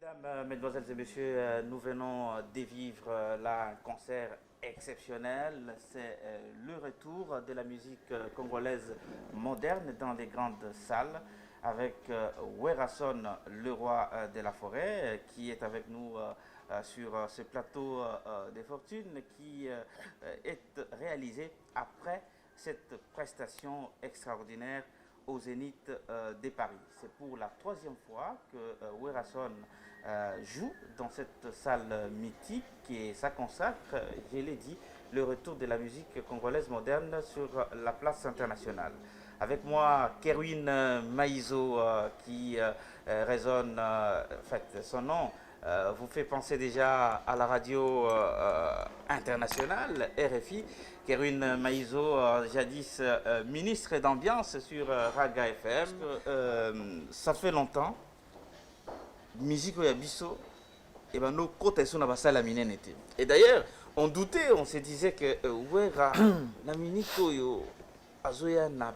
Mesdames, Mesdemoiselles et Messieurs, nous venons de vivre là un concert exceptionnel. C'est le retour de la musique congolaise moderne dans les grandes salles avec Werrason, le roi de la forêt, qui est avec nous sur ce plateau de fortune qui est réalisé après cette prestation extraordinaire au Zénith de Paris. C'est pour la troisième fois que Werrason joue dans cette salle mythique et ça consacre, je l'ai dit, le retour de la musique congolaise moderne sur la place internationale. Avec moi, Kerwin Maïzo qui résonne, en fait, son nom vous fait penser déjà à la radio internationale, RFI. Kerwin Maïzo, jadis ministre d'ambiance sur Raga FM. Ça fait longtemps, musique ya biso, et ben nos côtes sont dans la salle minene. Et d'ailleurs, on doutait, on se disait que Werra, na minute oyo, azoya na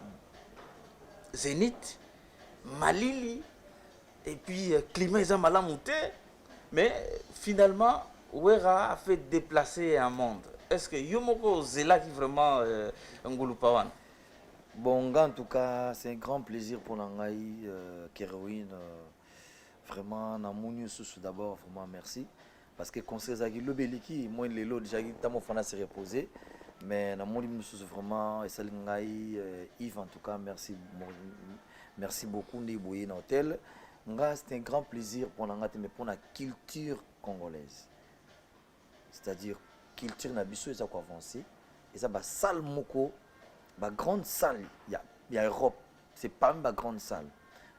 Zénith, Malili, et puis climat eza malamu te, mais finalement Werra a fait déplacer un monde. Est-ce que yo moko ozelaki vraiment ngulupa wana? Bon, en tout cas, c'est un grand plaisir pour ngai, Kerwin. Vraiment, namoni susu d'abord, vraiment merci. Parce que concert ezalaki lobi eleki, moi lelo déjà ntango fana se reposer. Mais namoni susu vraiment esali ngai Yves, en tout cas, merci, merci beaucoup nde boye na hôtel. Nga, c'est un grand plaisir pour nga te, mais pour la culture congolaise. C'est-à-dire culture na biso eza ko avancer, eza ba salle moko, ba grande salle ya Europe, c'est parmi ba grande salle.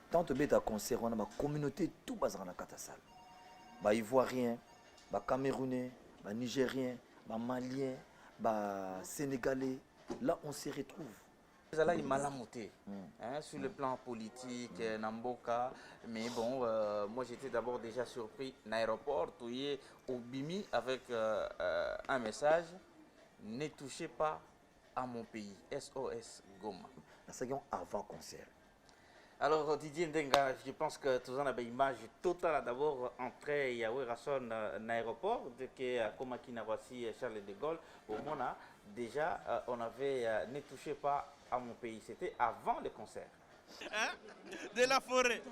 Tant tobeta concert wana, ba communauté tout bazalaka na kati ya salle. Ba Ivoiriens, ba Camerounais, ba Nigériens, ba Maliens, ba Sénégalais, là on se retrouve. Ezalaki malamu te, hein, sur le plan politique na mboka, mais bon, moi j'étais d'abord déjà surpris na aéroport, toye obimi avec un message: ne touchez pas à mon pays, SOS Goma. Nasalaki yango avant concert. Alors Didier Ndenga, je pense que tout ça a une image totale. D'abord entrée ya Werrason na aéroport de que akomaki na Roissy Charles de Gaulle, au Mona déjà on avait ne touchez pas à mon pays, c'était avant le concert. Hein? De la forêt,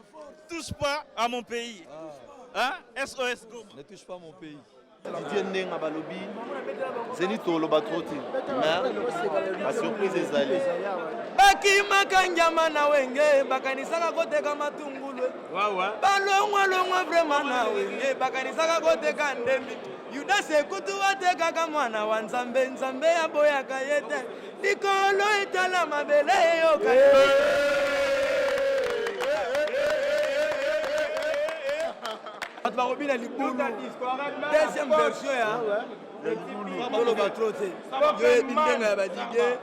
touche pas à mon pays. Hein? SOS Goma. Ne touche pas à mon pays. Didier Ndenga balobi Zénith toloba trop te, mais basurprise ezali. Bakimaka nyama na wenge, bakanisaka koteka matungulu, balongwalongwa vraiment na wenge, bakanisaka koteka ndembi. Yudas ekutu atekaka mwana wa Nzambe, Nzambe aboyaka ye te. Likolo etala, mabele eyoka. Bato bakobina libulu, deuxième version ya toloba trop te. Yoyebi ndenge ya badidie,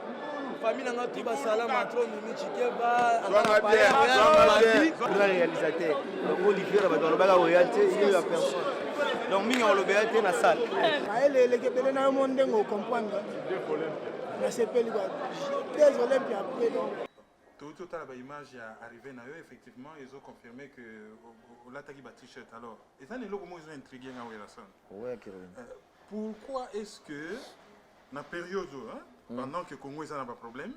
famille nanga tu basalama trop, mimi chikeba. Grand réalisateur, donc Olivier na bato balobaka royal te, ye ya personne, donc mingi alobela te na salle. Mayele eleki ebele na yo mo ndenge ocomprendre, nasepeli quoi, deux Olympia après donc. Touti otala baimage ya arrivé na yo, effectivement ezoconfirme que olataki ba t-shirt. Alors eza na eloko moko ezo intrigue nga, Werrason. Ouais, Kerwin. Pourquoi est-ce que na période oyo, hein, pendant que Congo eza na baproblème,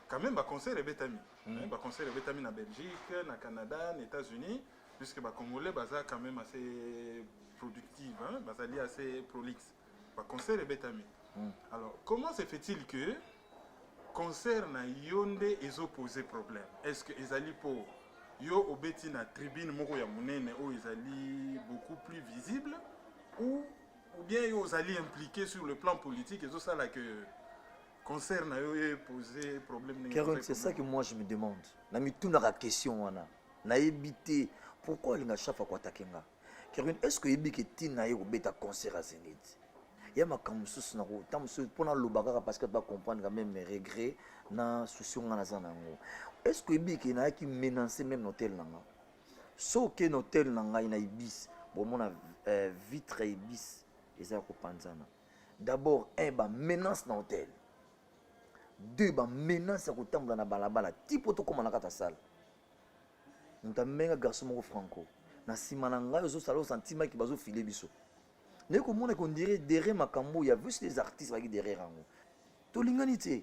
quand même baconcert ebetami, hein, baconcert ebetami na Belgique, na Canada, na États-Unis, puisque bacongolais baza quand même assez productive, hein, bazali assez prolixe, baconcert ebetami. Alors comment se fait-il que concert na yo nde ezopose problème? Est ce que ezali mpo yo obeti na tribune moko ya monene oyo ezali beaucoup plus visible, ou bien yo ozali impliqué sur le plan politique, ezosala que concert na yo epose problème ndenge Kerwin, epose c'est ça que problème? Moi je me demande. Na mitunaka question wana. Nayebi te pourquoi alinga chaque fois koattaquer nga. Kerwin, est-ce que oyebi ke ntina ye kobeta concert à Zénith? Ya makambo mosusu na ta mosusu mpona aloba kaka parce que bacomprendre quand même mes regrets na souci nga naza na yango. Est-ce que oyebi ke nayaki menacer même na hôtel na nga? So oke na hôtel na ngai na Ibis, bomona vitre ya Ibis eza ya kopanzana. D'abord un, bamenace na hôtel. Deux, bamenace ya kotambola na balabala ti mpo tokóma na kati ya salle. Moto amenga garçon moko franco. Na nsima na ngai ozosala osantimaki bazofile biso. Naye komona qu'on dirait derrière makambo ya vu les artistes baki derrière yango. Tolingani te.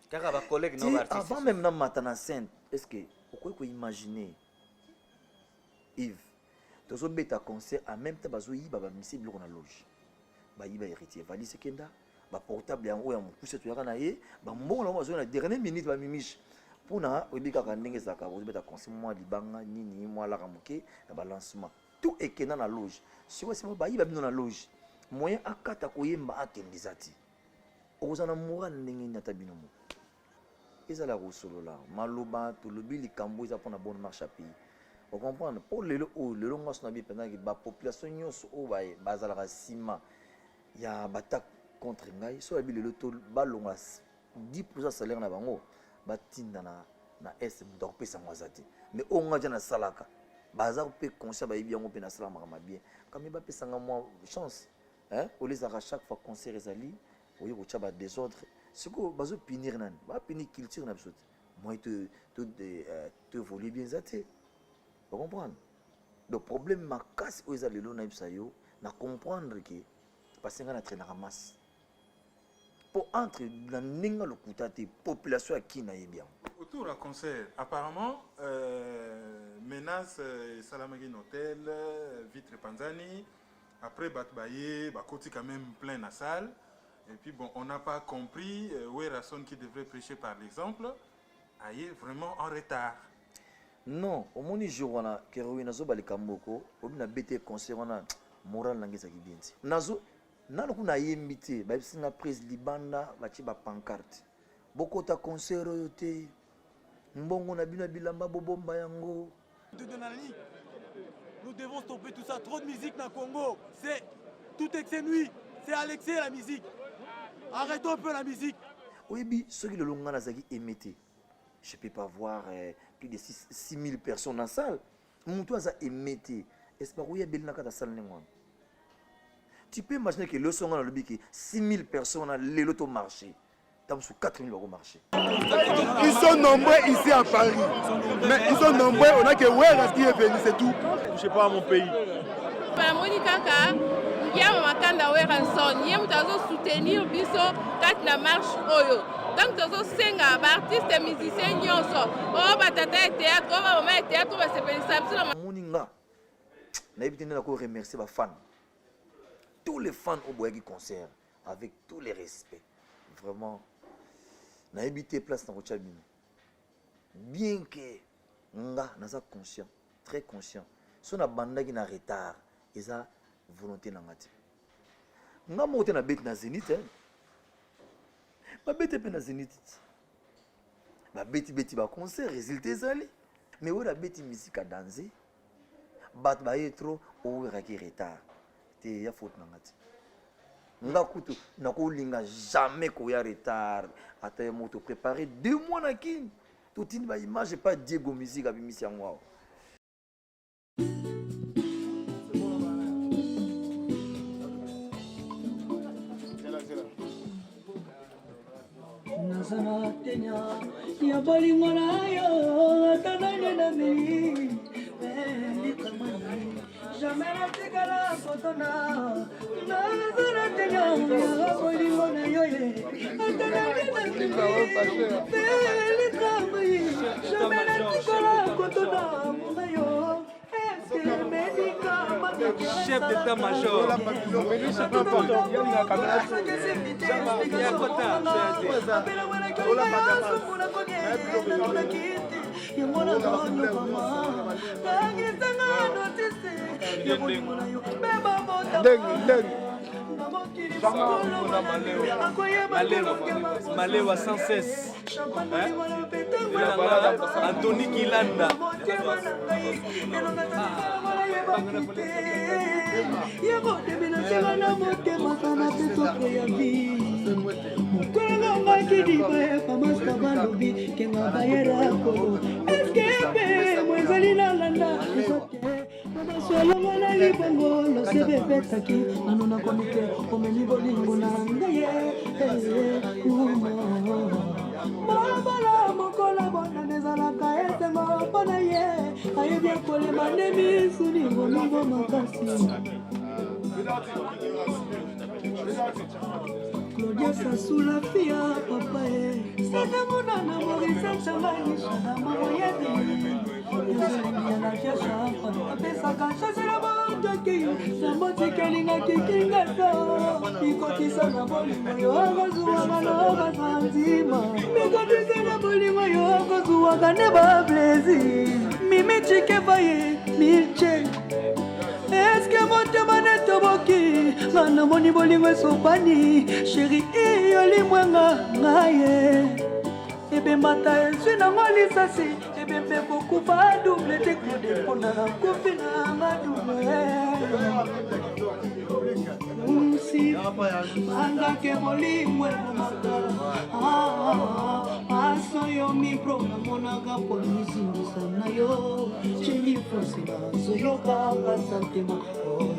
Kaka ba collègues na ba artistes. Avant même na mata na scène, est-ce que okoki ko imaginer Yves tozobeta concert en même temps bazoyiba bamisi biloko na loge. Bayiba héritier valise ekenda ba portable yango oyo ya mokuse toyaka na ye bambongo na bango bazoi na dernière minute bamimiche mpona oyebi kaka ndenge ezalaka ozobeta concert mwa libanga nini mwa laka moke na balancement tout ekenda na loge sikoyo sima bayiba bino na loge moyen akata koyemba akende eza te okozala na moral ndenge nini ata bino moko ezala kosolola maloba tolobi likambo eza mpona bonne marche ya pays ocomprendre mpo lelo oyo lelo ngaso na bi mpenzaki bapopulation nyonso oyo bazalaka nsima ya battaque contre ngai so bayebi lelo to balongola 10 pourcent salaire na bango batinda na, na est moto akopesa yango aza te mais oyo ngai ja nasalaka baza mpe conscient bayebi yango mpe nasala makambo bien kami bapesa nga mwa chance hein? Olezaka chaque fois concert ezali oye kotya ba désordre sikoyo bazopunir nani bapunir culture na biso te moi to, to, euh, to évolue bien eza te ocomprendre donc problème makasi oyo eza lelo nayebisa yo na comprendre ke parce ngai na trainaka masse mpo entre na ndenge lokuta te population ya kina yebi yango. Autour ya concert apparemment euh, menace euh, esalamaki na hôtel euh, vitre epanzani après bato baye bakoti quand même plein na salle et puis bon on n'a pas compris euh, Werrason qui devrait prêcher par l'exemple aye vraiment en retard. Non, omoni jour wana Kerwin nazoba likambo ko obi na bete concert wana moral na ngai ezalaki bien te. Nazo nanu kuna nayembi te bayebisi nga prise libanda batie ba pancarte bokota concert oyo te mbongo na bino ya bilamba bobomba yango. Nous devons stopper tout ça. Trop de musique dans le Congo. C'est tout excès nuit. C'est à l'excès la musique. Arrêtons un peu la musique. Oyebi soki lelo nga nazalaki aimé te je peux pas voir euh, plus de 6 6000 personnes na salle moto aza aimé te est-ce bakoya ebele na kati ya salle ndenge wana tu peux imaginer que lelo songa nalobi ke 6000 personnes wana lelo to marché ntango mosusu 4000 bakomarché. Ils sont nombreux ici à Paris. Mais ils sont nombreux, on a que Werra qui est venu, c'est tout. Touchez pas à mon pays. Bamoni kaka Ngiama Makanda Werrason ye moto azo soutenir biso kati na marche oyo donc tozosenga baartiste musicien nyonso oyo batata ya théâtre oyo bamama ya théâtre oyo basepelisa biso na Moni nga nayebi te nde nako remercier ba fans tous les fans oyo boyaki concert avec tous les respects vraiment nayebi te place nakotya bino bien que nga naza conscient très conscient so nabandaki na retard eza volonté na nga te nga moko te nabeti na zenith eh. Babete mpe na zenith babeti-beti baconcert résultat ezali mais oyo abeti musique ya danse bato baye trop oweraki retard te ya faute na nga te nga kutu nakolinga jamais koya retard ata ya moto prépare 2 mois na kini totindi baimage epa diego musique abimisi yango awa. Naza na tenya ya bolingo na yo ata nani na meli likamani jamais natikala kotona naza na tenya ya bolingo na yo ye ata nani na meli likamani jamais natikala kotona mona yo. Chef d'état-major. Malewa sans cesse. Hein? Anthony Kilanda. Yakodebenasela na motema kana pe sokre ya vi mokolanga ngaki diba pamasta balobi kenga bayerako eske mpe moezali nalanda Solongo na libongo losebe ebetaki nano nakomi te omemi bolingo na ngai mabala mokolo bonana ezalaka esengo mpo na ye. Ayebi akolema nde misu ningoningo makasi. Claudia Sasula fia papa e Sata monana Maurice Changani Shada Mamoyedi Ezolingia na via champa Apesaka chance na moto akei Na motiki alingaki kingasa Mikotisa na bolingo yo akozuwaka na basantima Mikotisa na bolingo yo akozuwaka na ba plaisir Mimi Chikeva ye Milche Eske motema netoboki nga namoni bolingo esopani sheri olimwenga ngaye ebembata ezwi nango lisasi ebembe kokufa double te claude mpona nakufi nanga double Musi bangake bolingo ebomaka aso yo mipro namonaka mpo mizingisa na yo chenifose nazoyokaka sentiment oyo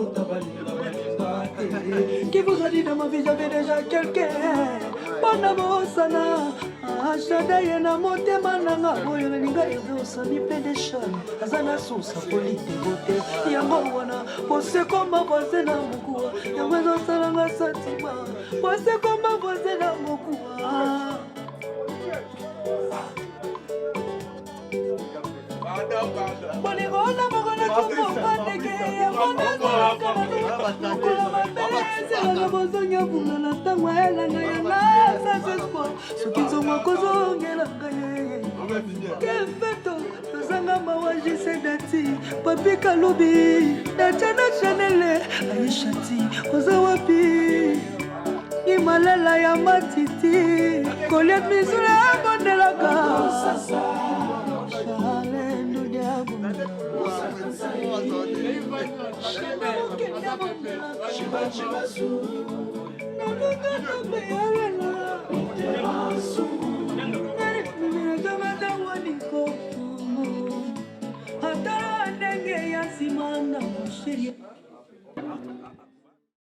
uta balinga balinga te. Qui vous a dit dans ma vie j'avais déjà quelqu'un? Mpona bosana ashada ye na motema nanga oyo nalinga ezosami mpe deshane aza na susa politebo te yango wana posekoma voisin na mokuwa yango ezosalanga santima posekoma voisin na mokuwa bolingo na moko nakomboka ndeke yango nazalaka mokolo mabe ezelaka bozongi abunga na ntango elanga yanga sans espoir. Soki nzongo akozongelanga ye kefeto tozanga mawa jise dati papi kalubi datiana chanele aishati oza wapi? Imalela ya matiti koliat misula abondelaka Ata ndenge ya nsima na mosheri.